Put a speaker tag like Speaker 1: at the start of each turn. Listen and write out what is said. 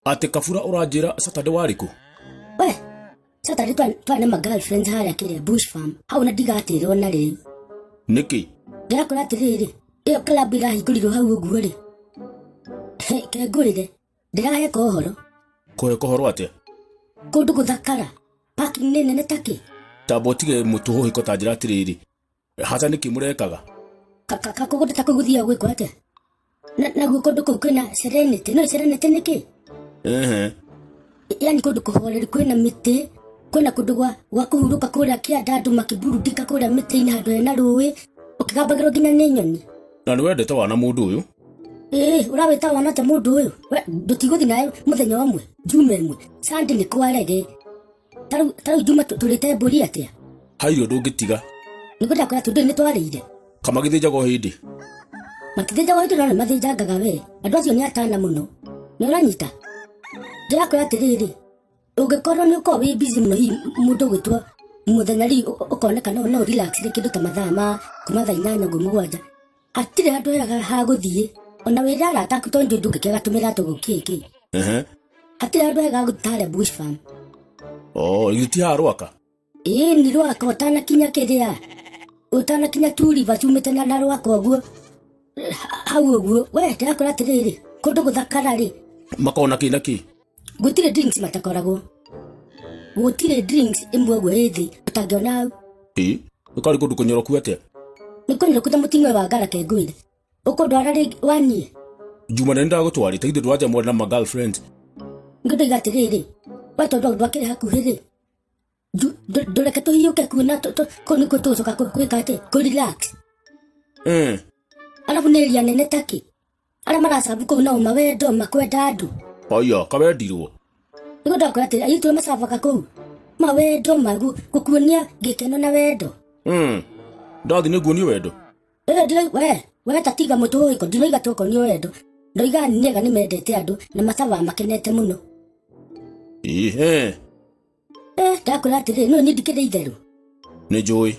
Speaker 1: Atĩ kabura ũranjĩra Saturday warĩ kũ?
Speaker 2: We Saturday twarĩ na ma girlfriends harĩa kĩrĩa Bush Farm hau, na ndigatĩrwo na rĩu.
Speaker 1: Nĩkĩ?
Speaker 2: Ndĩrakora atĩrĩrĩ, ĩyo club ĩrahingũrirwo hau ũguo rĩ, kengũrĩre ndĩraheka ũhoro.
Speaker 1: Kũheka ũhoro atĩa?
Speaker 2: Kũndũ gũthakara, parking nĩ nene takĩ.
Speaker 1: Tamba ũtige mũtũhũhĩko, ta njĩra atĩrĩrĩ, haca nĩkĩ mũrekaga?
Speaker 2: Kakũgũndũ ta kũu gũthiaga gwĩkwo atĩa? Naguo kũndũ kũu kwĩna serenity, no serenity nĩkĩ?
Speaker 1: Ehe.
Speaker 2: Yani kũndũ kũhoreru, kwĩna mĩtĩ, kwĩna kũndũ gwa kũhurũka kũrĩa kĩanda, andũ makĩburudika kũrĩa mĩtĩ-inĩ, handũ hena rũĩ ũkĩgambagĩrwo nginya nĩ nyoni.
Speaker 1: Na nĩ wendete wana mũndũ ũyũ?
Speaker 2: Ĩĩ, ũrawĩta wana atĩa mũndũ ũyũ? We ndũtigũthiĩ nawe mũthenya ũmwe, juma ĩmwe, Sunday nĩ kwarege. Ta rĩu juma tũrĩte mbũri atĩa?
Speaker 1: Hairio ndũngĩtiga.
Speaker 2: Nĩguo ndakwĩra atĩ ndũĩ nĩ twarĩire.
Speaker 1: Kamagĩthĩnjagwo hĩndĩ?
Speaker 2: Matithĩnjagwo hĩndĩ, no nĩ mathĩnjangaga. We andũ acio nĩ atana mũno, nĩ ũranyita? Ndĩrakwĩra atĩrĩrĩ, ũngĩkorwo nĩ ũkorwo wĩ busy mũno, hihi mũndũ ũgwĩtwo mũthenya rĩ, ũkoneka no relax rĩ, kĩndũ ta mathaa ma kuma thaa 8 ũguo 7, hatirĩ handũ hega ha gũthiĩ ona wĩra arata aku, tondũ ndũngĩkĩaga tũmĩra tũgũkĩkĩ. Hatirĩ handũ hega ha gũthiĩ ta harĩa Bush Farm.
Speaker 1: Oh, githĩ ti haha Rwaka?
Speaker 2: Ĩĩ, nĩ Rwaka, ũtanakinya kĩrĩa, ũtanakinya Two Rivers, umĩte na Rwaka ũguo, hau ũguo. We ndĩrakwĩra atĩrĩrĩ, kũndũ gũthakara rĩ.
Speaker 1: Makona kĩ na kĩ?
Speaker 2: Gũtirĩ drinks matakoragwo, gũtirĩ drinks ĩmwe ũguo ĩ thĩ ũtangĩona hau.
Speaker 1: Ĩ ũkarĩ kũndũ kũnyoroku atĩa?
Speaker 2: Nĩ kũnyoroku ta mũting'oe wa ngara. Kengũire ũkũndwara rĩngĩ waniĩ?
Speaker 1: Juma nĩ ndagũtwarĩte, ithuĩ ndwanja mwarĩ na ma girlfriends.
Speaker 2: Ngĩndoiga atĩrĩrĩ, we tondũ ndwakĩrĩ hakuhĩ rĩ, ndũreke tũhiũke kuo na kũu nĩkuo tũgũcoka gwĩka atĩ kũ relax. Arabu nĩ area nene takĩ, arĩa maracabu kũu nao mawendo makwenda andũ.
Speaker 1: Aya kawendirwo.
Speaker 2: Nĩguo ndakwĩra atĩ airĩtu arĩa macabaga kũu mawendo magu gũkuonia gĩkeno na wendo.
Speaker 1: Ndathi nĩ nguonio wendo.
Speaker 2: We tatiga mũtũhũĩko, ndinoiga tũkonio wendo, ndoiga nĩega nĩ mendete andũ na macabaga makenete mũno.
Speaker 1: Ĩhe.
Speaker 2: Ndakwĩra atĩrĩrĩ, no niĩ ndikĩrĩ itherũ.
Speaker 1: Nĩ njũĩ.